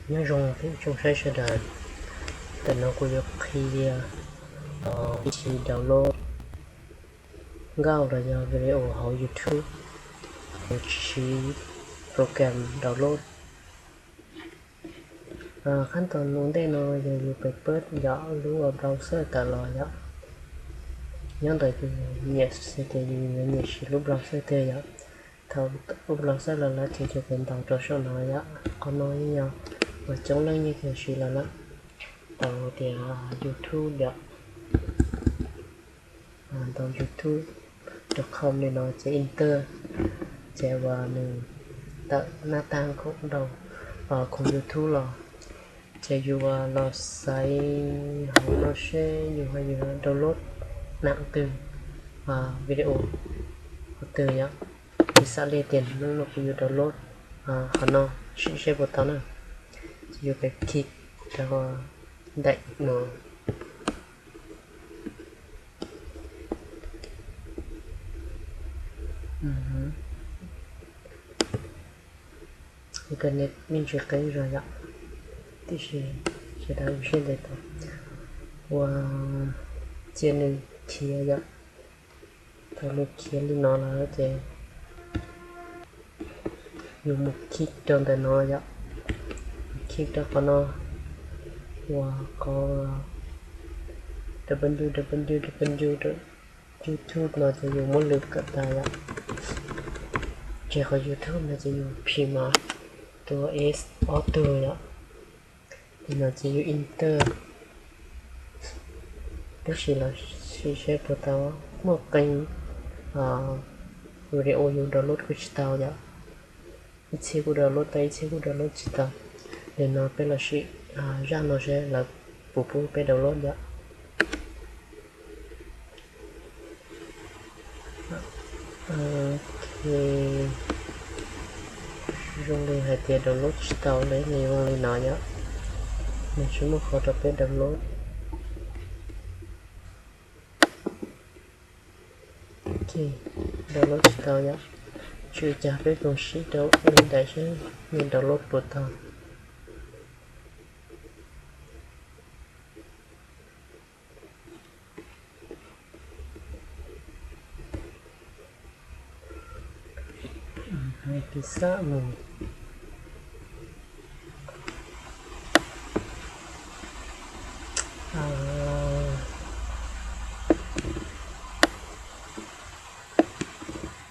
Nyob zoo ib tsoom saib sawv daws, ntawm no kuv yuav qhia txog vib thi download nkauj los yog video hauv YouTube, yus tsis siv program download. Qhab tos ua ntej no yog yus pem pab yom, lub browser tawm los yom. Nyob ntawm yus nyiam xaiv ces yus yuav nyiam siv lub browser tiag yom. Thaum lub browser los lawm ces yus pem ntaus rau saum no yom. Qhov no yeej yog uas coob leej yeej kheev siv los lawm. Tau tias YouTube yom, ntaus YouTube rau qhov li no ces enter, ces uas nws tawm nab tag nkaus rau khoom YouTube los, ces yus uas los xaiv hauv no seb yus ho yuav download nam twg, video qhov twg yom. Piv xam li tias hnub no kuv yuav download qhov no, sim seb puas tau na. Ces yus pem click rau daim no. Internet me ntsis qeeb zog yom, tiam sis sawv daws ua siab ntev tau. Ua cia nws khiav yom. Thaum nws khiav li no lawm ces yus mus click rau ntawm no yom, click rau qhov no, ua qhov W W W dot YouTube no ces yus muab lwm kom tag yom. Tseg qhov YouTube no ces yus phim mas tus S ob tug yom. Li no ces yus enter. Tab sis los sim seb puas tau, muaj qee video yus download kuj tsis tau yom. Ib txhia kuj download tau, ib txhia kuj download tsis tau. Li no peb los sim zaj no seb lawv puas pub peb download yom. Zoo li hais tias download tsis tau li, nws zoo li no yom, nws tsis muaj qhov rau peb download. Download tsis tau yom, tsis ua cas, peb koom sib rau li ntawd seb nws download puas tau. Piv xam mus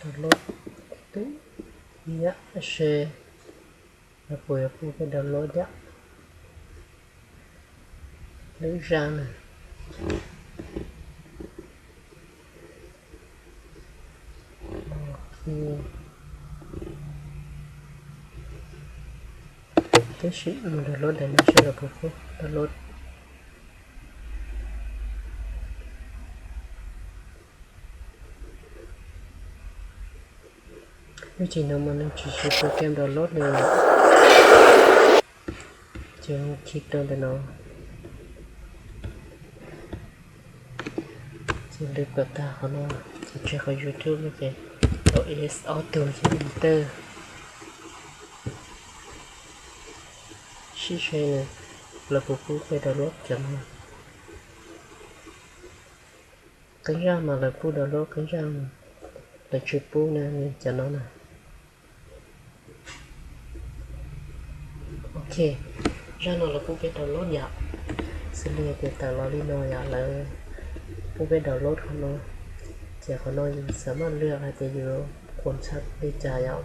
download twb yam se, puas yuav pub peb download yom. Lwm zaj na. Tab sis mus download daim no seb lawv puas pub download. Lub tsis no mas nws tsis siv program download li. Ces mus click rau ntawm no, ces lwm kom tag qhov no, ces tseg qhov YouTube no ces tau S ob tug ces enter. Sim seb lawv puas pub peb download cov no. Qee zaj mas lawv pub download, qee zaj lawv tsis pub na, cov no na. Ok, zaj no lawv pub peb download yom. Xws li tias tawm los li no yom, lawv pub peb download qhov no. Ces qhov no yus xam maj lwaj hais tias yus khuam txhab li cas yom,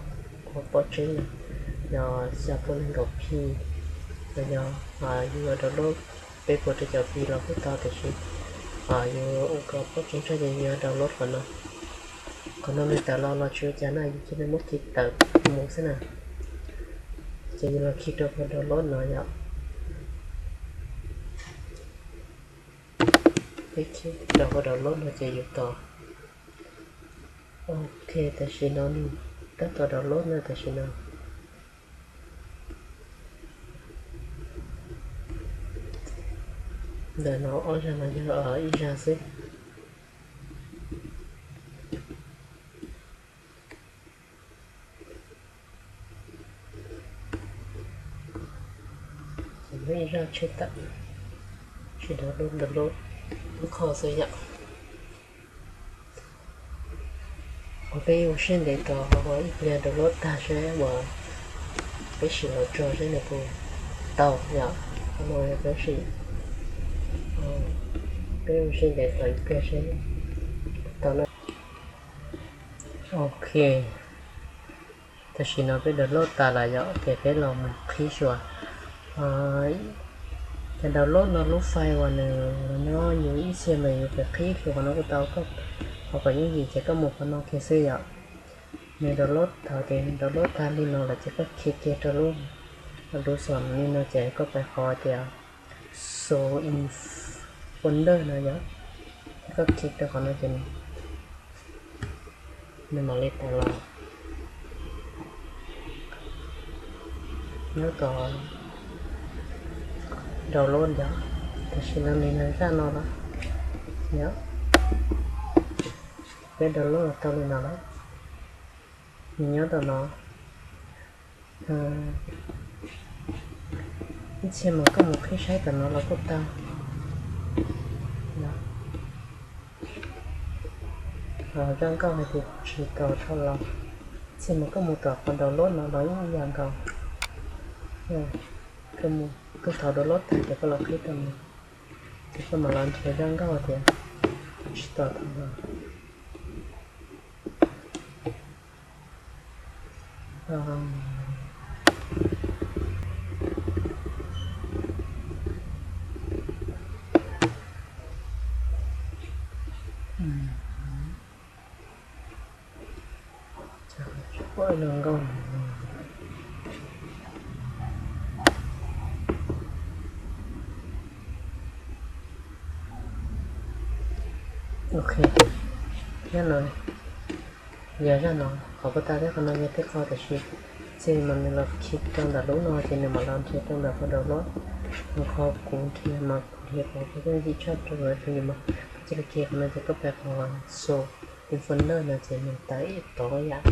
khuam pob tseeb na, yog xya puas nees nkaum P, los yog yus yuav download peb puas rau caum P los kuj tau, tiam sis yus ua kom pob tseeb tshaj ces yus yuav download qhov no. Qhov no nws tawm los los tsis ua cas na, yus cia li muab click tawm mus xwb na. Ces yus los click rau qhov download no yom. Peb click rau qhov download no ces yus tos. Ok, tam sim no nws tab tom download na, tam sim no. Ntawm no ob zaj no yog ib zaj xwb. Ib zaj tsheb tawm, tsis download, download lub qhov xwb yom. Ua peb ua siab ntev tos ua ib pliag download tag seb uas peb sim los tso seb nws puas tau yom. Qhov no peb sim, peb ua siab ntev tos ib pliag seb tau na. Ok, tam sim no peb download tas lawm yom, ces peb los mus qhib xyuas. Ces download no lub file uas nws nyob yus ib txhia mas yus pem qhib xyuas qhov no kuj tau, qhov kom yooj yim ces koj mus qhov no kiag xwb yom. Nws download thaum ces nws download tag li no lawm ces koj khij kiag rau lub, lub xom li no ces koj pais qhov tias show in folder no yom. Ces koj khij rau qhov no ces nws mam li tawm los nyob tom download yom. Tam sim no nws yog zaj no lawm yom. Peb download tau li no lawm, nws nyob tom no. Ib txhia mas koj mus qhib saib tom no los kuj tau. Zaj nkauj hais tias tsis tau dhau los, ib txhia mas koj mus tom qhov download no los yeej ib yam nkaus. Koj thov download tag ces koj los qhib rau no, ces koj mam los nrhiav zaj nkauj tias tsis tau dhau los. Ok, zaj no, yog zaj no qhov puas tau thiab qhov no yog tib qho, tiam sis txij mas nws los khij rau ntawm lub no ces nws mam los nrhiav rau ntawm qhov download. Qhov kuv nrhiav mas kuv nrhiav qhov yooj yim tshaj rau tus yus mas cia li khij qhov no ces koj pais qhov show in folder no ces nws tawm ib tog yam,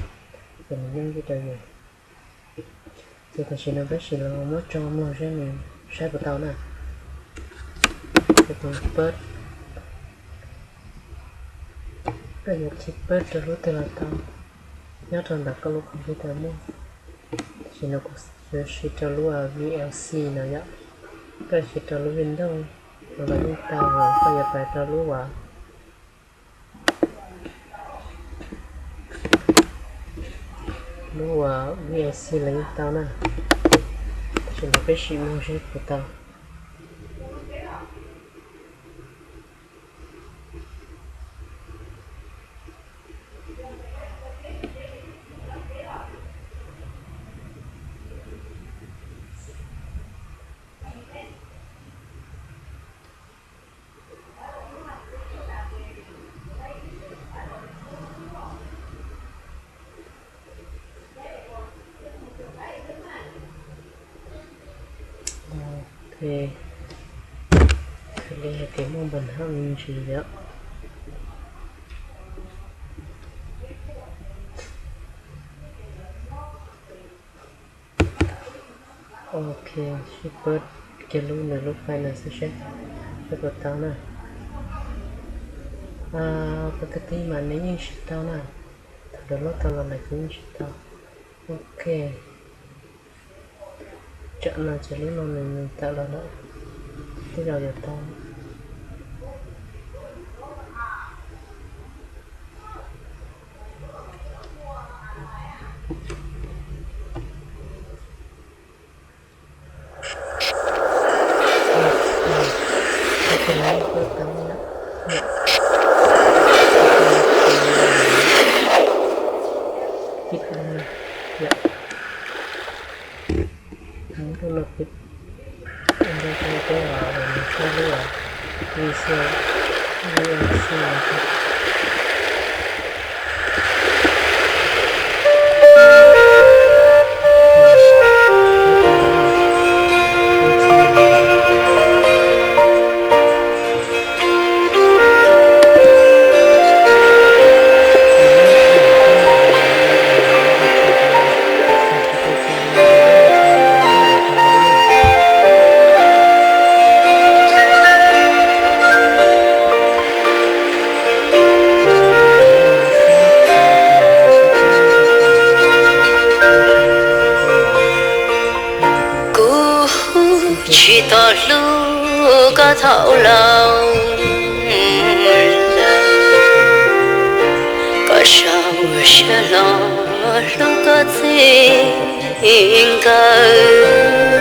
ces nws yooj yim rau yus. Ces tam sim no peb sim los muab tso mloog seb nws saib puas tau na. Ces tus pab, koj yuav khij pab rau lub twg los tau, nyob rau ntawm koj lub computer muaj. Tam sim no kuv yuav siv rau lub VLC no yom, koj siv rau lub Windows no los yeej tau, koj yuav pais rau lub uas lub uas VLC los yeej tau na. Tam sim no peb sim mloog seb puas tau. Ok, li hais tias muaj npa haj me ntsis yom. Ok, sib pab kiag lub nws lub file no xwb seb, seb puas tau na. Pab kab tib mas nws yeej sib tau na, thaum download tau los lawm ces yeej sib tau. Ok, tsam no ces lub no nws nws tawm los lawm, tej zaum yuav tau. Tsis tau hlub koj thaum laus lawm, koj sau siab los hlub koj txij nkawm.